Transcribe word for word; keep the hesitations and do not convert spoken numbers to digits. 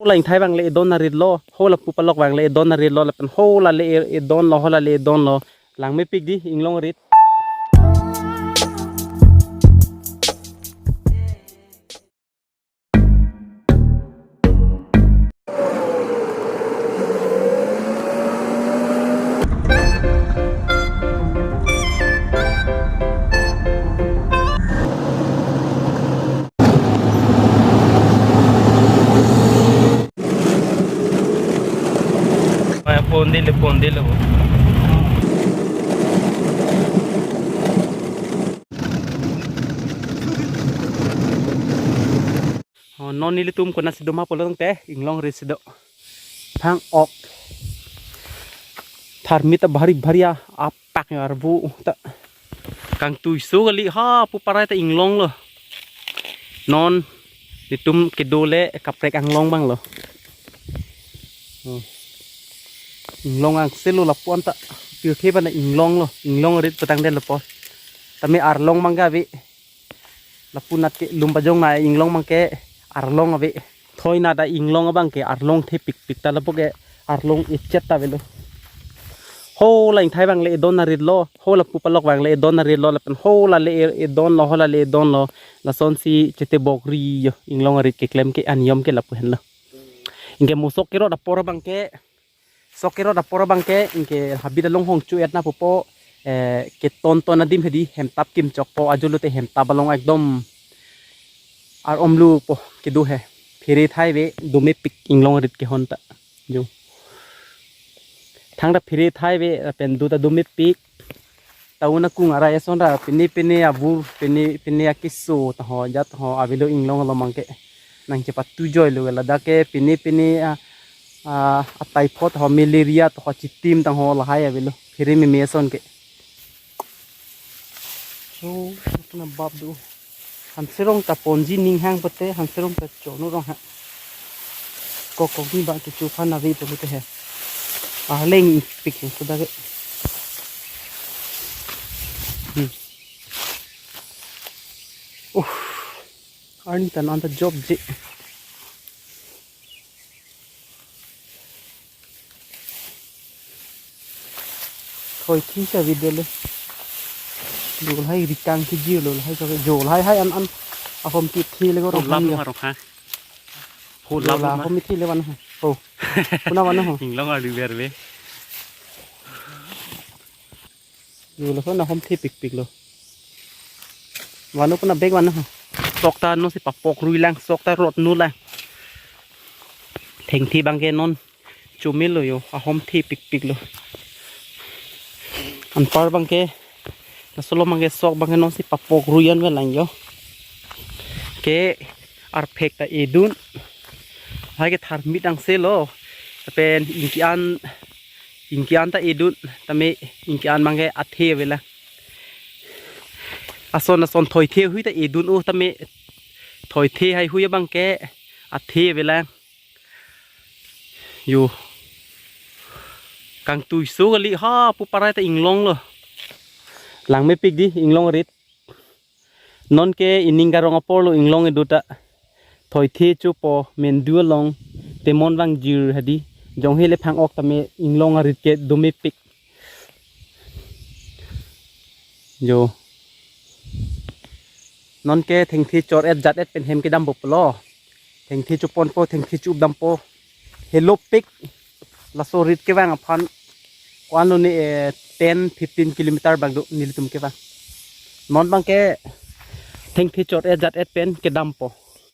Hola ingthai abang le edon arit lo, hola pu palok abang le edon arit lo, lapen hola le e-, edon lo, hola le edon lo. Langmepik dei inglong arit. Phone dei le, phone dei le. Oh, non nelitum konatsi doma pulo tangte inglong arit si do. Thang ok. Tharmit ta bhari bhari a, apak ya arbu ta. Kangtui so kali ha pu parai ta inglong lo. Non nelitum kedo le kaprek anglong abang lo. Oh. Inglong angse lo lapu-an ta. Pirthe abang inglong lo. Inglong arit petang den lapu. Tame arlong abang ke ave. Lapu nat ke lum pajong na inglong abang ke arlong ave. Thoi nat a inglong abang ke arlong thepikpik ta lapu ke arlong ichet ta avelo. Hola ingthai abang le edon arit lo, hola pu palok abang le edon arit lo, lapen hola le e-, edon lo, hola le edon lo. Lasonsi chetebok ri yo, inglong arit keklem ke aniyom ke lapu henlo. Anke mo sok kerot apor abang ke, sok kerot apor abang ke, anke habit along hong chu-et na pupo, eh, keton ton adim hedi, hemtap kimchokpo, ajo lote hemtap along ekdom ar-om lupo kedo he. Phere thai ave, domepik inglong arit kehon ta. Jo. Thangta phere thai ave, lapen do ta domepik. Town akung arai ason ra pine pine abur, pine pine akeso taho, jat taho avelo inglong along abang ke. Nangchepatu joi lo ladak ke pine pine a, a, a typhoid ho, malaria taho, chitim taho lahai avelo. Phere meme ason ke. So, na bab do. Hanserong ta ponji ning hang pute, hanserong ta chono rong ha. Kokok ni ba kecho phan ave pute he. Arleng pik he sudah ke. Hmm. Uh. Arni tan anta job je. Thoi thi sa video le. Jo lahai rikang kiji lo lahai sa jo lahai hai an an. Ahom ti thi le ko Ho rong lam hang ya. Ma rong ha. Ho Jo lam la ma. Ahom thi le van ho. Oh. Kuna van ho. Inglong arit ver ve. Jo lo na ahom thepikpik lo. Vano kuna bag vano. Sok ta non si papok rui lang, sok ta rot nu lang. Thengthe abang ke non chomil lo yo, ahom thepikpik lo. Anpar abang ke, laso lo abang ke sok abang ke non si papok rui an ve lang yo. Ke arphek ta edun. Hai ke tharmit angse lo. Lapen ingki an, ingki an ta edun. Tame ingki an abang ke athe ave lang. Ason ason thoithe hui ta edun o tame thoithe haihui abang ke athe ave lang. Yo. Kangtui so kali ha pu parai ta inglong lo. Langmepik dei inglong arit. Non ke ining karong apor lo inglong edu ta. Thoithe chopo mendu along temon vangjir hedi. Jong he le phang ok tame inglong arit ke domepik. Jo. Non ke thengthe chor-et jat-et pen hem kedampo pulo. Thengthe choponpo, thengthe cho-updampo. Helopik. Laso arit kevang aphan ko-an lo ni, eh, ten fifteen kilometer abang do nelitum kevang. Non abang ke thengthe chor-et jat-et pen kedampo.